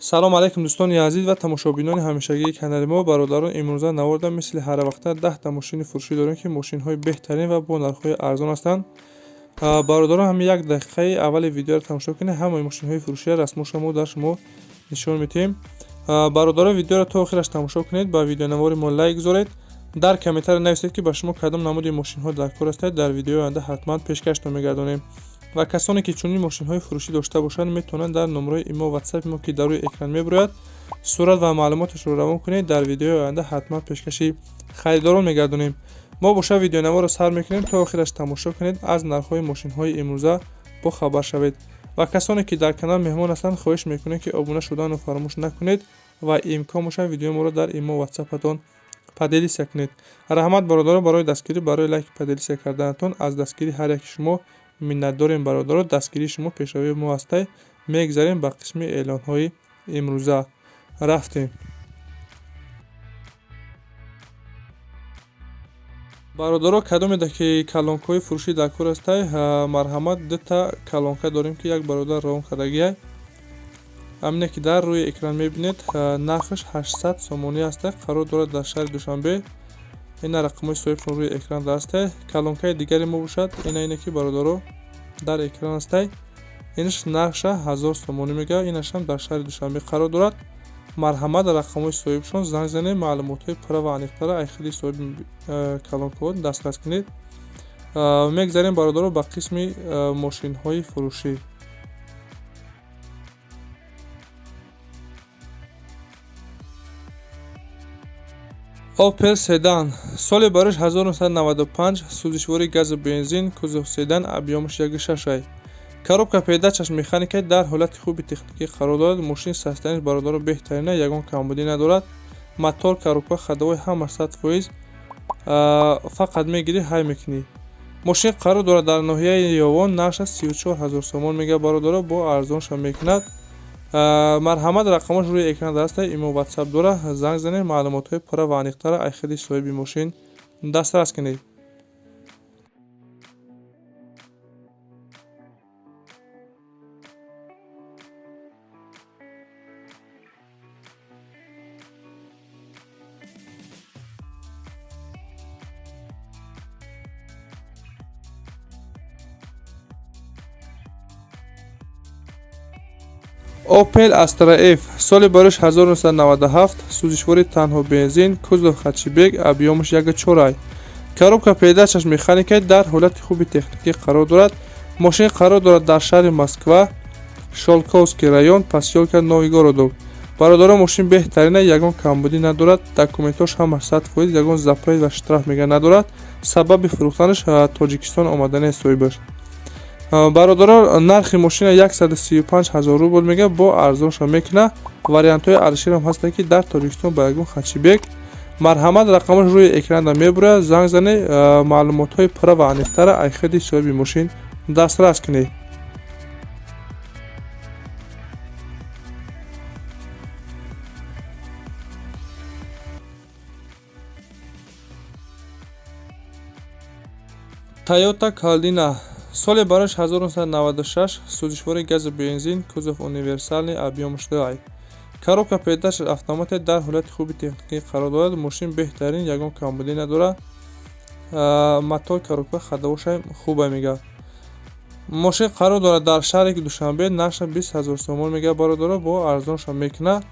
Салом алейкум, дӯстони азиз ва тамошобинони ҳамешагии канали мо. Бародарон, имрӯза наворда мисли ҳар вақта 10та мошини фурӯшӣ дорем, ки мошинҳои беҳтарин ва бо нархҳои арзон ҳастанд. Бародарон, ҳамин як дақиқаи аввали видеоро тамошо кунед, ҳамаи мошинҳои фурӯширо расмоша мо дар шумо нишон медиҳем. Бародарон, видеоро то охираш тамошо кунед, ба видеонавори мо лайк гузоред, дар комментария нависед, ки ба шумо кадом намуди мошинҳо дар кор ҳастанд. Дар видеои оянда ҳатман пешкаштон мегардонем. Ва касоне ки чунин мошинҳои фурӯшӣ дошта бошанд, метавонанд дар номерои имо ватсапи мо, ки дар рӯи экран мебарояд, сурат ва маълумоташро равон кунед. Дар видеои оянда ҳатман пешкаши харидорон мегардонем. Мо боша видеонаворро сар мекунем, то охираш тамошо кунед, аз нархҳои мошинҳои имрӯза бохабар шавед. Ва касоне ки дар канал меҳмон ҳастанд, хоҳиш мекунем, ки обуна шуданро фаромӯш накунед ва имкон бошад, видеои моро дар имо ватсапатон поделиться кунед. Раҳмат, бародарон, барои дастгирӣ, барои лайк, поделиться карданатон. Аз дастгирии ҳар яки шумо миннатдорем, бародаро. Дастгирии шумо пешравии мо ҳастай. Мегзарем ба қисми эълонҳои имрӯза, рафтем. Бародаро, кадомеда ки колонкаҳои фурӯшӣ дар кор ҳастай, марҳамат. Дута колонка дорем, ки як бародар равон кардагиай. Ҳамине ки дар рӯи экран мебинед, нархаш 800 сомонӣ ҳастай, қарор дорад дар шаҳри Душанбе. Ина рақамҳои соҳибшон рӯи экран ҳастай. Колонкаи дигаре мо бошад ина, ине ки, бародаро, дар экран ҳастай, инаш нархша 1000 сомонӣ мегӯяд, инашам дар шаҳри Душанбе қарор дорад. Марҳамат, рақамҳои соҳибшон занг занед, маълумотҳои пурра ва аниқтара аз худи соҳиби колонкаҳо дастрас кунед. Мегзарем, бародаро, ба қисми мошинҳои фурӯшӣ. Опел седан, соли барош 1995, сӯзишвори газу бензин, кузов седан, объёмаш 1,6, коробка передачаш механика, дар ҳолати хуби техникӣ қарор дорад. Мошин состоянияш, бародаро, беҳтарина, ягон камбудӣ надорад. Мотор, коробка, ходовой ҳама 100%, фақат мегирӣ, ҳай мекунӣ. Мошин қарор дорад дар ноҳияи Ёвон, нархаш 34 000 сомон мегӯяд, бародаро, бо арзонша мекунад. Марҳамат, рақамош рӯи экран ҳаста, имо ватсап дора, занг занед, маълумотҳои пурра ва аниқтара аз худи соҳиби мошин дастрас кунед. Опел Астра Ф, соли барош 1997, сӯзишвори танҳо бензин, кузов хэтчбек, объёмаш 1,4, коробка передачаш механика, дар ҳолати хуби техникӣ қарор дорад. Мошин қарор дорад дар шаҳри Москва, Щёлковский район, посёлка Новый Городок. Бародаро, мошин беҳтарина, ягон камбудӣ надорад, документош ҳама 100%, ягон запрет ва штраф мега надорад. Сабаби фурӯхтанаш Тоҷикистон омадани соҳибаш. Бародаро, нархи мошина 135 ҳазор рубл мега, бо арзонша мекуна. Вариантҳои арзиширам ҳастанд, ки дар Тоҷикистон ба ягон хэтчбек. Марҳамат, рақамош рӯи экранда мебурад, занг занед, маълумотҳои пурра ва аниқтара аз худи соҳиби мошин дастрас кунед. Тойота Калина, соли барош 1996, сӯзишвори газу бензин, кузов универсальный, объёмаш 2, коробка передачаш автомате, дар ҳолати хуби техникӣ қарор дорад. Мошин беҳтарин, ягон камбудӣ надорад. Мотор, коробка, ходовоша хуба мега. Мошин қарор дорад дар шаҳри Душанбе, нархша 20 000 сомон мега, бародаро, бо арзонша мекунад.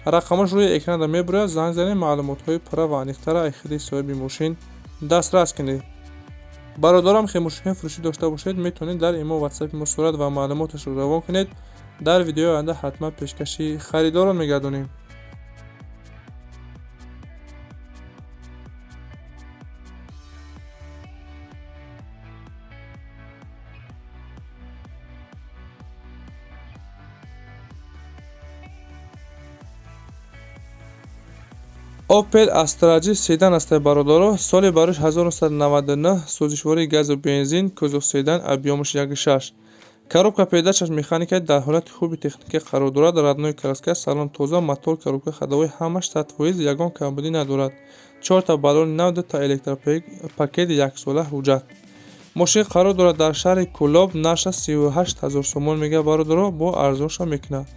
Рақамош рӯи экранда мебарояд, занг занед, маълумотҳои пурра ва аниқтара аз худи соҳиби мошин дастрас кунед. Бародарам, хе мошинҳои фурӯшӣ дошта бошед, метавонед дар имо ватсапи мо сурат ва маълумоташро равон кунед. Дар видеои оянда ҳатман пешкаши харидорон мегардонем. Опел Астра Г седан ҳастай, бародаро, соли барош 1999, сӯзишвори газу бензин, кузов седан, объёмаш 1,6, коробка передачаш механика, дар ҳолати хуби техникӣ қарор дорад. Родной краска, салон тоза, мотор, коробка, ходовой ҳамаш 100%, ягон камбудӣ надорад. Чорта баллони нав, дута электропакет, яксола ҳуҷҷат. Мошин қарор дорад дар шаҳри Кӯлоб, нархаш 38 000 сомон мега, бародаро, бо арзонша мекунад.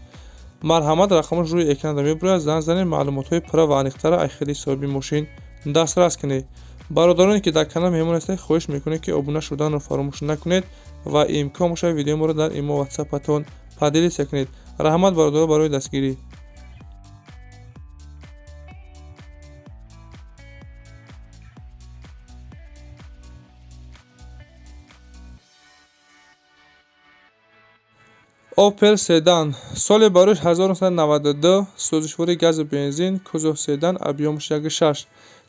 Марҳамат, рақамаш рӯи экранда мебурад, занг занед, маълумотҳои пурра ва аниқтара аз худи соҳиби мошин дастрас кунед. Бародароне ки дар канал меҳмон ҳастед, хоҳиш мекунед ки обуна шуданро фаромӯш накунед ва имкон бошад видеои моро дар имо ватсапатон поделиться кунед. Раҳмат бародаро барои дастгирӣ. Opel Sedan соли барош 1992, сӯзишвори газу бензин, кузов седан, объёмаш 1,6.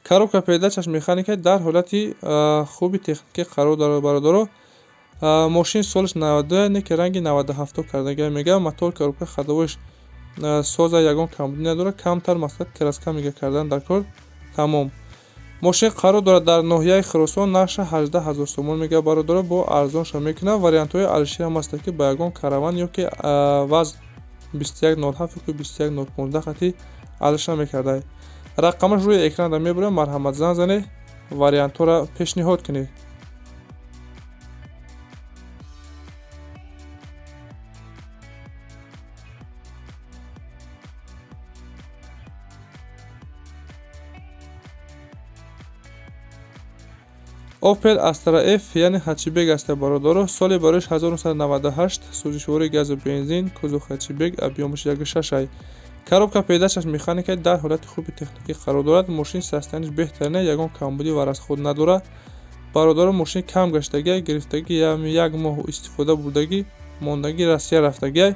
Коробка передачаш механика, дар ҳолати хуби техникӣ қарор дорад бародаро. Мошин солаш 92, не ки ранги 97 кардагия мега, мотор, коробка, ходовоиш соза, ягон камбудӣ надорад, камтар мақсад краска мега кардан дар кор, тамом. Мошин қарор дорад дар ноҳияи Хуросон, нархша 18 ҳазор сомон мега бародаро, бо арзонша мекунад. Вариантҳои алишир ҳам ҳастанд ки ба ягон караван ё ки ВАЗ 2107 ё ки 21015 хати алиша мекардай. Рақамаш рӯи экранда мебурад, марҳамат занг занед, вариантҳоро пешниҳод кунед. Opel Astra F, яъне хэтчбек аст бародаро, соли барош 1998, сӯзишвори газу бензин, кузов хэтчбек, объёмаш 1,6. Коробка передачаш механика, дар ҳолати хуби техникӣ қарор дорад. Мошин состояниш беҳтарина, ягон камбудӣ ва расход надорад. Бародаро, мошин кам гаштагиай, гирифтагӣ як моҳ истифода бурдагӣ, мондагӣ Россия рафтагиай,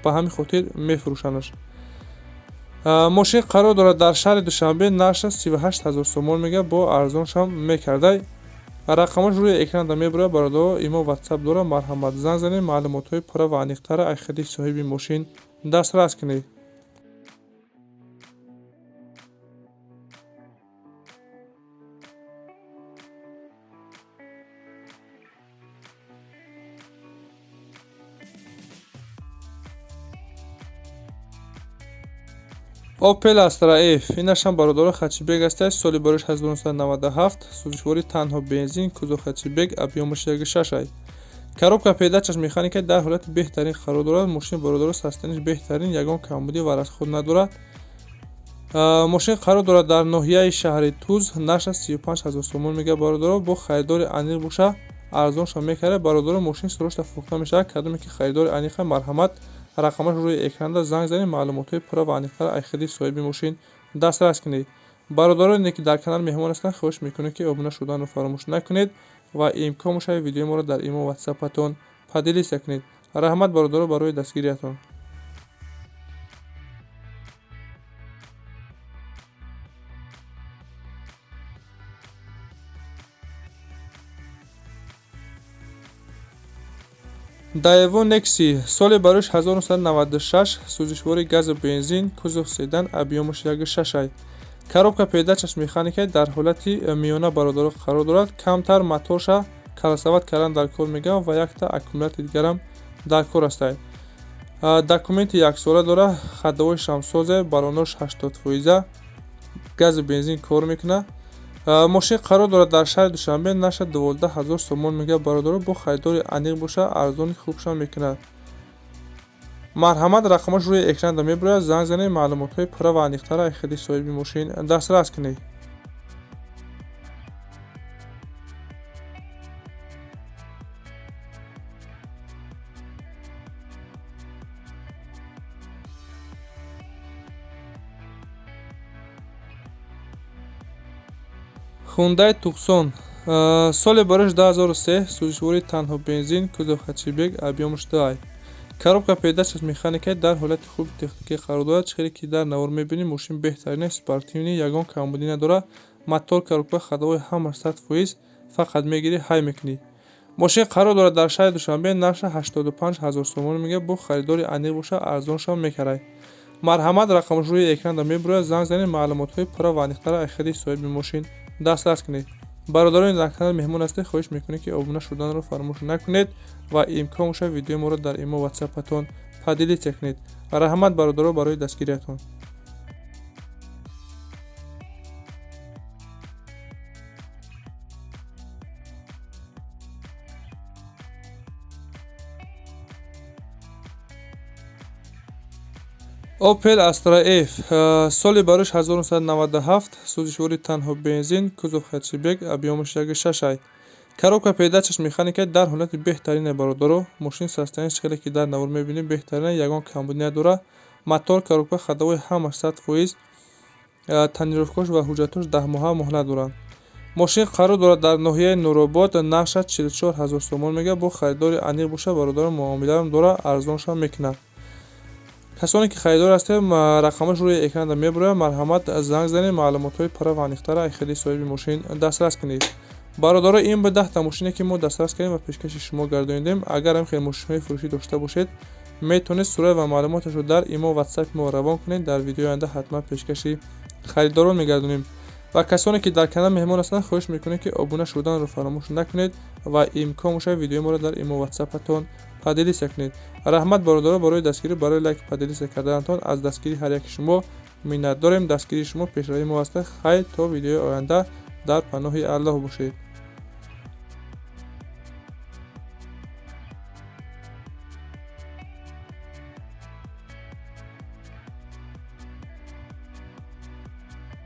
ба ҳамин хотир мефурӯшанаш. Мошин қарор дорад дар шаҳри Душанбе, нархаш 38 ҳазор сомон мега, бо арзоншам мекардай. Рақамаш рӯи экранда мебурад бародаро, имо ватсап дорад, марҳамат занг занед, маълумотҳои пурра ва аниқтара аз худи соҳиби мошин дастрас кунед. Opel Astra F, инашам бародаро хэтчбек аст, соли барош 1997, сӯзишвори танҳо бензин, кузов хэтчбек, объёмаш 1,6. Коробка передачаш механика, дар ҳолати беҳтарин қарор дорад. Мошин бародаро состояниш беҳтарин, ягон камбудӣ ва расход надорад. Мошин қарор дорад дар ноҳияи шаҳри Туз, нархаш 35 ҳазор сомон мега бародаро, бо харидори аниқ боша арзонша мекард. Бародаро, мошин срочно фурӯхта мешавад, кадоме ки харидори аниқа, марҳамат, рақамаш рӯи экранда занг занед, маълумотҳои пурра ва аниқтара аз худи соҳиби мошин дастрас кунед. Бародароне ки дар канал меҳмон ҳастанд, хоҳиш мекунем ки обуна шуданро фаромӯш накунед ва имкон бошад видеои моро дар имо ватсапатон поделиться кунед. Раҳмат бародаро барои дастгириятон. Daewoo Nexi соли барош 1996, сӯзишвори газу бензин, кузов седан, объёмаш 1,6. Коробка передачаш механика, дар ҳолати миёна бародаро қарор дорад. Камтар моторша колесовать кардан дар кор мегам ва якта аккумулятори дигарам дар кор астад. Документи яксола дорад, ходовои шамсозе, баллонош 80%, газу бензин кор мекунад. Мошин қарор дорад дар шаҳри Душанбе, нархаш 12 ҳазор сомон мега бародаро, бо харидори аниқ боша арзони хубшам мекунад. Марҳамат, рақамаш рӯи экранда мебурад, занг занед, маълумотҳои пурра ва аниқтара аз худи соҳиби мошин дастрас кунед. Hyundai Tucson соли барош 2003, сӯзишвори танҳо бензин, кузов хэтчбек, объёмаш 2. Коробка передачаш механика, дар ҳолати хуби техникӣ қарор дорад. Чӣ хеле ки дар навор мебинем, мошин беҳтарин, спортивный, ягон камбудӣ надорад. Мотор, коробка, ходовои ҳамаш 100%, фақат мегирӣ ҳай мекунӣ. Мошин қарор дорад дар шаҳри Душанбе, нархаш 85 ҳазор сомон мега, бо харидори аниқ боша арзоншам мекарад. Марҳамат, рақамаш рӯи экранда мебурад, занг занед, маълумотҳои пурра ва аниқтара аз худи соҳиби мошин дастрас кунед. Бародарони дар канал меҳмон ҳастед, хоҳиш мекунем ки обуна шуданро фаромӯш накунед ва имкон бошад видеои моро дар имо ватсапатон поделиться кунед. Раҳмат бародаро барои дастгириятон. Opel Astra F, соли барош 1997, сӯзишворӣ танҳо бензин, кузов хэтчбек, объём аш 1,6 ай. Коробка передача ш механика, дар ҳолати беҳтарине, бародаро. Мошин состояние ш, хеле ки дар навор мебинем, беҳтарина, ягон камбудӣ надорад. Мотор, коробка, ходовой ҳамаш 100%, тонировка ш ва ҳуҷҷатош 10 моҳа муҳлат доранд. Мошин қарор дорад дар ноҳияи Нуробод, нархша 44 ҳазор сомон мега. Бо харидори аниқ боша, бародарон, муомилаам дорад, арзоншам мекунад. Касоне ки харидор ҳастем, рақамаш рӯи экранда мебарояд, марҳамат, занг занед, маълумотҳои пурра ва аниқтара аз хели соҳиби мошин дастрас кунед. Бародаро, ин буд 10-та мошине, ки мо дастрас кардем ва пешкаши шумо гардонидем. Агар ҳам хел мошинҳои фурӯшӣ дошта бошед, метавонед сурат ва маълумоташро дар имо, ватсапи мо равон кунед. Дар видеои оянда ҳатман пешкаши харидорон мегардонем. Ва касоне ки дар канал меҳмон ҳастанд, хоҳиш мекунем, ки обуна шуданро фаромӯш накунед ва имкон бошад, видеои моро дар имо, ватсапатон поделиться кунед. Раҳмат, бародаро, барои дастгирӣ, барои лайк, поделиться карданатон. Аз дастгирии ҳар яки шумо миннатдорем. Дастгирии шумо пешравии мо аст. Хайр, то видеои оянда, дар паноҳи Аллоҳ бошед.